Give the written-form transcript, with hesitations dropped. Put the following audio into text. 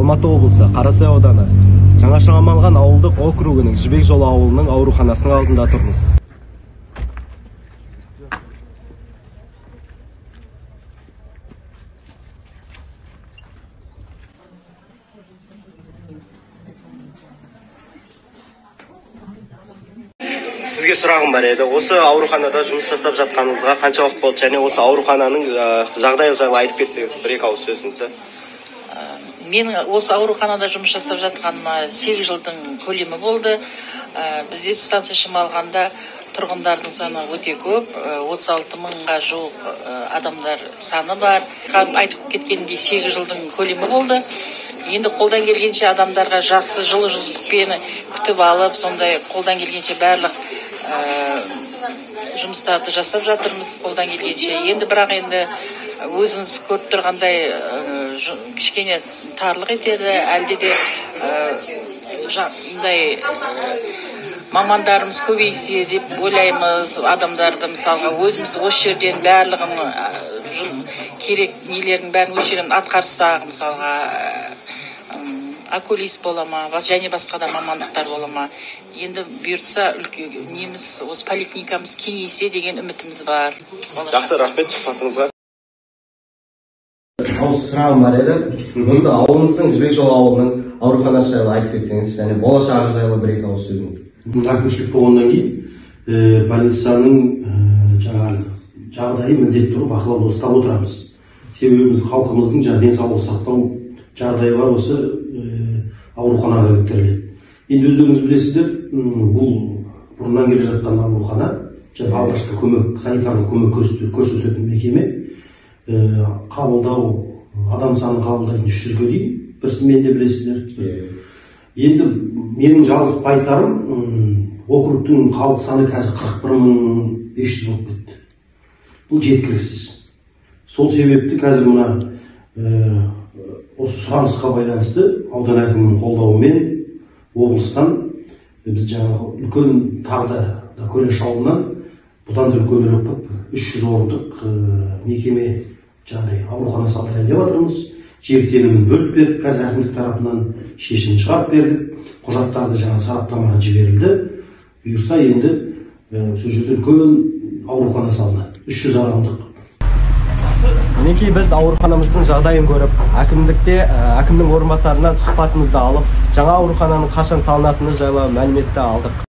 Алматы облысы Қарасай ауданы Жаңа Шамалған ауылдық округінің Жібек жолы ауылының ауруханасының алдында тұрмыз. Сізге сұрағым бар еді. Осы ауруханада жұмыс жасап жатқаныңызға қанша уақыт болды және осы аурухананың жағдайы жайлы айтып кетсеңіз, бір екі ауыз сөзіңізді. Менің осы ауруханада жұмыс жасап жатқаныма 8 жылдың көлемі болды. Бізде станция Шамалғанда тұрғындардың саны өте көп, 36 мыңға жуық адамдар саны бар. Айтып кеткенімдей 8 жылдың көлемі болды. Енді қолдан келгенше адамдарға жақсы жылы жүздікпен күтіп алып, сондай қолдан келгенше барлық жұмыстарды жасап жатырмыз қолдан келгенше. Енді бірақ енді өзіңіз көріп тұрғандай кішкене тарлық етеді, әлде де мындай мамандарымыз көбейсе деп ойлаймыз. Адамдарды мысалға өзіміз осы жерден барлығын керек нелердің бәрін осы жерден атқарсақ, мысалға окулист бола ма, және басқа да мамандықтар бола ма. Енді бұйыртса неміз осы поликлиникамыз кеңейсе деген үмітіміз бар. Жақсы, рахмет сұхбатыңызға. Ауыз сұрағым бар еді. Осы ауылымыздың Жібек жолы ауылының ауруханасы жайлы айтып кетсеңіз және болашағы жайлы бір екі ауыз сөзіңіз. Әкімшілік болғаннан кейін полицияның жаңағы жағдайы міндетті түрде бақылауда ұстап отырамыз. Себебі біз халқымыздың жаңа денсаулық сақтау жағдайы бар, осы ауруханаға біріктіріледі. Енді өздеріңіз білесіздер, бұл бұрыннан келе жатқан аурухана, жаңа алғашқы көмек, санитарлық көмек көрсететін мекеме. Қабылдау, адам санын қабылдайтын 300-ге дейін, бірсімен де білесіздер. Енді менің жалғыз айтарым, округтың халық саны қазір 41 500 болып кетті. Бұл жеткіліксіз. Сол себепті қазір мына осы сұранысқа байланысты аудан әкімінің қолдауымен облыстан біз жаңағы үлкен тағы да Көлеш ауылынан бұдан да үлкенірек қылып 300 орындық мекеме жаңағыдай аурухана салдырайын деп жатырмыз. Жер телімін бөліп бердік, қазір әкімдік тарапынан шешім шығарып бердік, құжаттарды жаңа сараптамаға жіберілді. Бұйырса енді сол жерде үлкен аурухана салынады, 300 адамдық. Мінекей біз ауруханамыздың жағдайын көріп, әкімдікте әкімнің орынбасарынан сұхбатымызды алып, жаңа аурухананың қашан салынатыны жайлы мәліметті алдық.